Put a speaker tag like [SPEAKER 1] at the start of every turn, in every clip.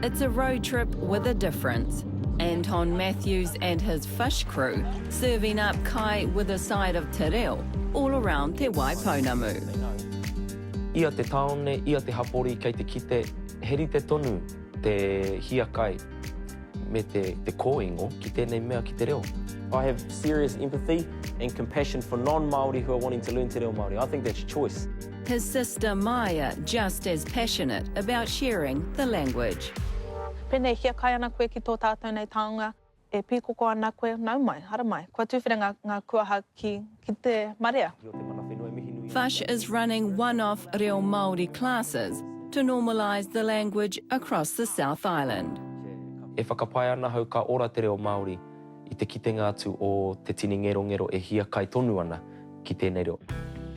[SPEAKER 1] It's a road trip with a difference. Anton Matthews and his Fush crew serving up kai with a side of te reo all around Te Waipounamu.
[SPEAKER 2] Ia te tāone, ia te hapori kei te kite he rite tonu te hiakai me te, te kōingo ki tēnei mea ki te reo.
[SPEAKER 3] I have serious empathy and compassion for non-Māori who are wanting to learn te reo Māori. I think that's choice.
[SPEAKER 1] His sister Maia just as passionate about sharing the language.
[SPEAKER 4] Pēnei hiakai ana koe ki tō tātou nei taonga, e pīkoko ana koe, nau mai, haramai, kua tuwhera ngā, ngā kuaha ki, ki te marea.
[SPEAKER 1] Fush is running one-off reo Māori classes to normalise the language across the South Island.
[SPEAKER 2] E whakapae ana ahau ka ora te reo Māori i te kitenga atu o te tini ngerongero e hiakai tonu ana ki tēnei reo.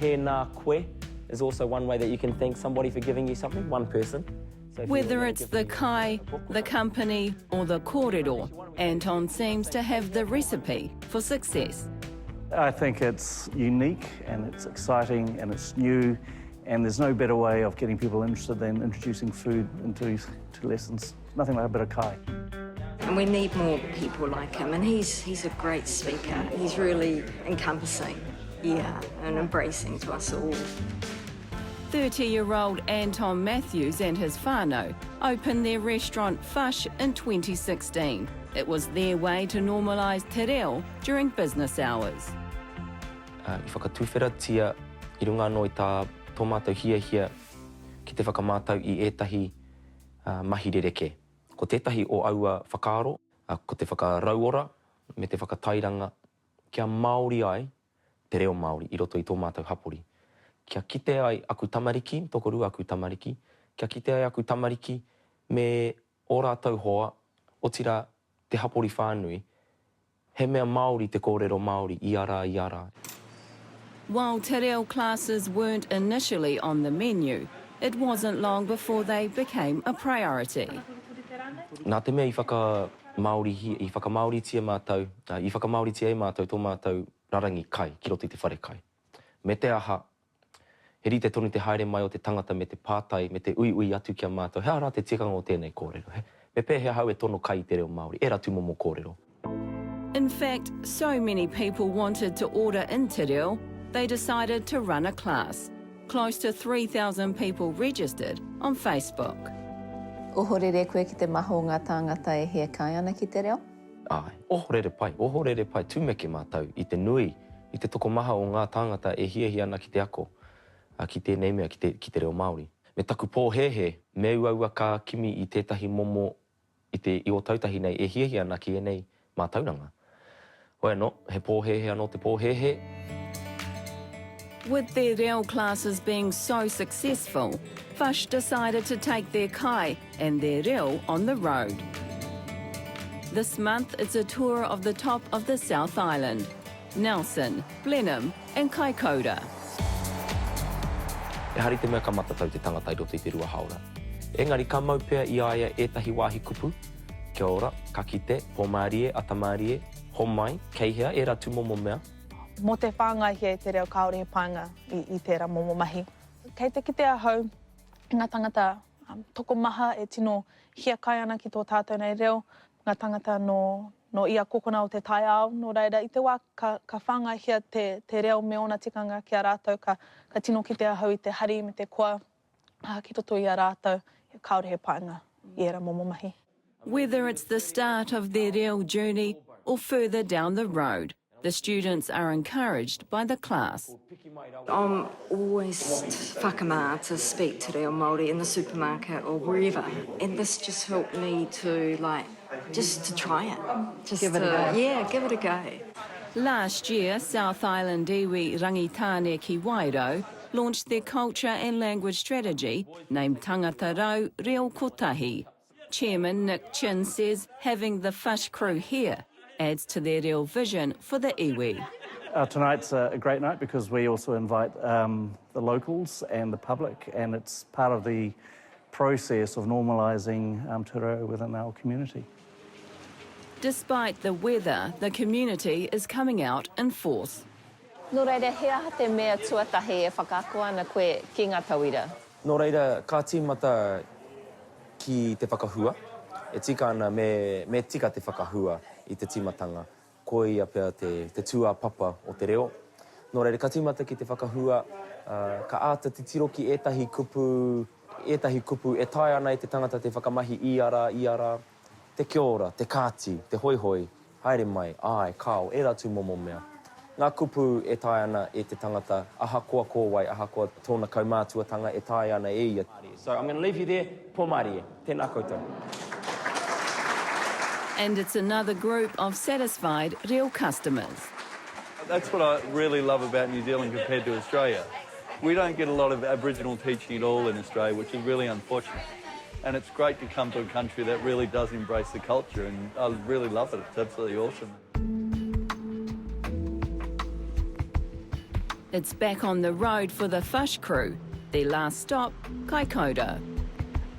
[SPEAKER 3] Tēnā koe is also one way that you can thank somebody for giving you something, one person.
[SPEAKER 1] So Whether it's the kai, the company or the kōrero, Anton seems to have the recipe for success.
[SPEAKER 5] I think it's unique and it's exciting and it's new and there's no better way of getting people interested than introducing food into to lessons. Nothing like a bit of kai.
[SPEAKER 6] And we need more people like him and he's, he's a great speaker. He's really encompassing, yeah, and embracing to us all.
[SPEAKER 1] 30-year-old Anton Matthews and his whānau opened their restaurant Fush in 2016. It was their way to normalise te reo during business hours.
[SPEAKER 2] I whakatuwheratia i runga anō i tā tō mātou hiahia ki te whakamātau i ētahi mahi rerekē. Ko tētahi o aua whakaaro, ko te whakarauora me te whakatairanga kia Māori ai te reo Māori i roto i tō mātou hapori. Kia kite ai aku tamariki, tokorua aku tamariki, kia kite ai aku tamariki me ō rātou hoa, otirā te hapori whānui, he mea Māori te kōrero Māori ia rā, ia rā.
[SPEAKER 1] While te reo classes weren't initially on the menu, it wasn't long before they became a priority.
[SPEAKER 2] Nā te mea i whakamāorihia, i whakamāoritia mātou, i whakamāoritia e mātou tō mātou rarangi kai ki roto i te whare kai. Me te aha, he rite tonu te haere mai o te tangata me te pātai, me te uiui atu ki a mātou, he aha rā te tikanga o tēnei kōrero, he, me pēhea ahau e tono kai i te reo Māori, ērā tūmomo kōrero.
[SPEAKER 1] In fact, so many people wanted to order in te reo, they decided to run a class. Close to 3,000 people registered on Facebook.
[SPEAKER 7] Ohorere koe ki te maha o ngā tāngata e hiakai ana ki te reo?
[SPEAKER 2] Āe, ohorere pai, ohorere pai, tumeke mātou i te nui, i te tokomaha o ngā tāngata e hiahia ana ki te ako ki tēnei mea, ki te, ki te reo Māori. Me taku pōhēhē, me uaua ka kimi i tētahi momo i te, i Ōtautahi nei e hiahia ana ki ēnei mātauranga. Hoi anō, he pōhēhē anō te pōhēhē.
[SPEAKER 1] With their reo classes being so successful, Fush decided to take their kai and their reo on the road. This month it's a tour of the top of the South Island, Nelson, Blenheim and Kaikoura.
[SPEAKER 2] Ehara i te mea ka matatau te tangata i roto i te ruahaora. Engari ka mau pea i a ia ētahi wāhi kupu, kia ora, ka kite, pōmārie, atamārie, homai, kei hea, ērā tūmomo mea.
[SPEAKER 4] Mō te whāngaihia i te reo kāore he painga i tērā momo mahi. Kei te kite ahau i ngā tangata tokomaha e tino hiakai ana ki tō tātou nei reo, ngā tangata nō, nō ia kokona o te taiao, nō reira i te wā ka, ka whāngaihia te, te reo me ōna tikanga ki a rātou ka, ka tino kite ahau i te hari me te koa ki roto i a rātou, kāore he painga i ērā momo mahi.
[SPEAKER 1] Whether it's the start of their reo journey or further down the road, the students are encouraged by the class.
[SPEAKER 6] I'm always whakamā to speak te reo Māori in the supermarket or wherever and this just helped me to like just to try it. Just
[SPEAKER 7] give it a go.
[SPEAKER 6] Yeah, give it a go.
[SPEAKER 1] Last year, South Island iwi Rangitāne ki Wairau launched their culture and language strategy named Tangata Rau Reo Kotahi. Chairman Nick Chin says having the Fush crew here adds to their real vision for the iwi.
[SPEAKER 5] Uh, tonight's a great night because we also invite um, the locals and the public and it's part of the process of normalising um, te reo within our community.
[SPEAKER 1] Despite the weather, the community is coming out in force.
[SPEAKER 7] Nō reira, he aha te mea tuatahi e whakaako ana koe ki ngā tauira?
[SPEAKER 2] Nō reira, ka tīmata ki te whakahua. E tika ana me, me tika te whakahua i te tīmatanga. Koia pea te, te tūāpapa o te reo. Nō reira, ka tīmata ki te whakahua, ā, ka āta titiro ki ētahi kupu, ētahi kupu e taea ana e te tangata te whakamahi ia rā, ia rā. Te kia ora, te kāti, te hoihoi, haere mai, āe, kāo, ērā tūmomo mea. Ngā kupu e taea ana e te tangata, ahakoa ko wai, ahakoa tōna kaumātuatanga e taea ana e ia. So I'm gonna leave you there, Pō mārie, tēnā koutou.
[SPEAKER 1] And it's another group of satisfied reo customers.
[SPEAKER 8] That's what I really love about New Zealand compared to Australia. We don't get a lot of Aboriginal teaching at all in Australia, which is really unfortunate. And it's great to come to a country that really does embrace the culture, and I really love it. It's absolutely awesome.
[SPEAKER 1] It's back on the road for the Fush crew. Their last stop, Kaikoura.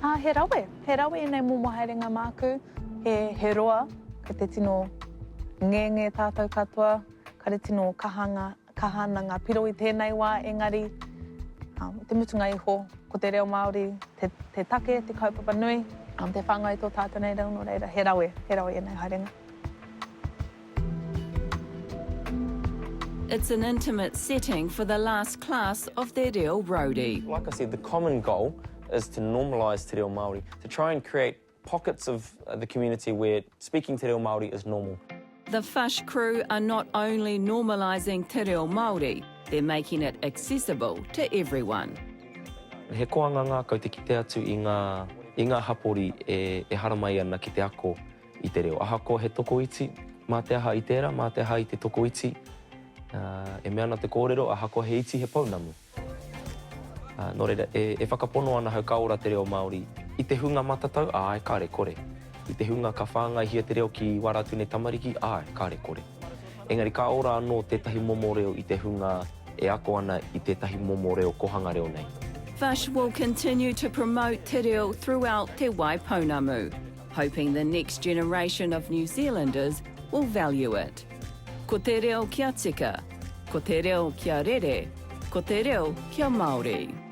[SPEAKER 4] Ah, he rawe. He rawe ēnei momo haerenga māku. He, he roa, kei te tino ngenge tātou katoa, kare tino kaha ngā, kaha ana ngā piro i tēnei wā, engari, um, te mutunga iho, ko te reo Māori te, te take, te kaupapa nui, um, te whāngai i tō tātou nei reo, nō reira, he rawe, he rawe ēnei haerenga.
[SPEAKER 1] It's an intimate setting for the last class of their reo roadie.
[SPEAKER 2] Like I said, the common goal is to normalise te reo Māori, to try and create pockets of uh, the community where speaking te reo Māori is normal.
[SPEAKER 1] The Fush crew are not only normalising te reo Māori, they're making it accessible to everyone.
[SPEAKER 2] He koanga ngākau te kite atu i ngā, i ngā hapori e, e haramai ana ki te ako i te reo. Ahakoa he tokoiti, mā te aha i tērā, mā te aha i te tokoiti, e mea ana te kōrero, ahakoa he iti he pounamu. Nō reira, e, e whakapono ana hau ka ora te reo Māori i te hunga matatau, āe, kāre kore. I te hunga ka whāngaihia te reo ki wā rātou nei tamariki, āe, kāre kore. Engari ka ora anō tētahi momo reo i te hunga e ako ana i tētahi momo reo kohanga reo nei.
[SPEAKER 1] Fush will continue to promote te reo throughout Te Waipounamu. Hoping the next generation of New Zealanders will value it. Ko te reo kia tika, ko te reo kia rere, ko te reo kia Māori.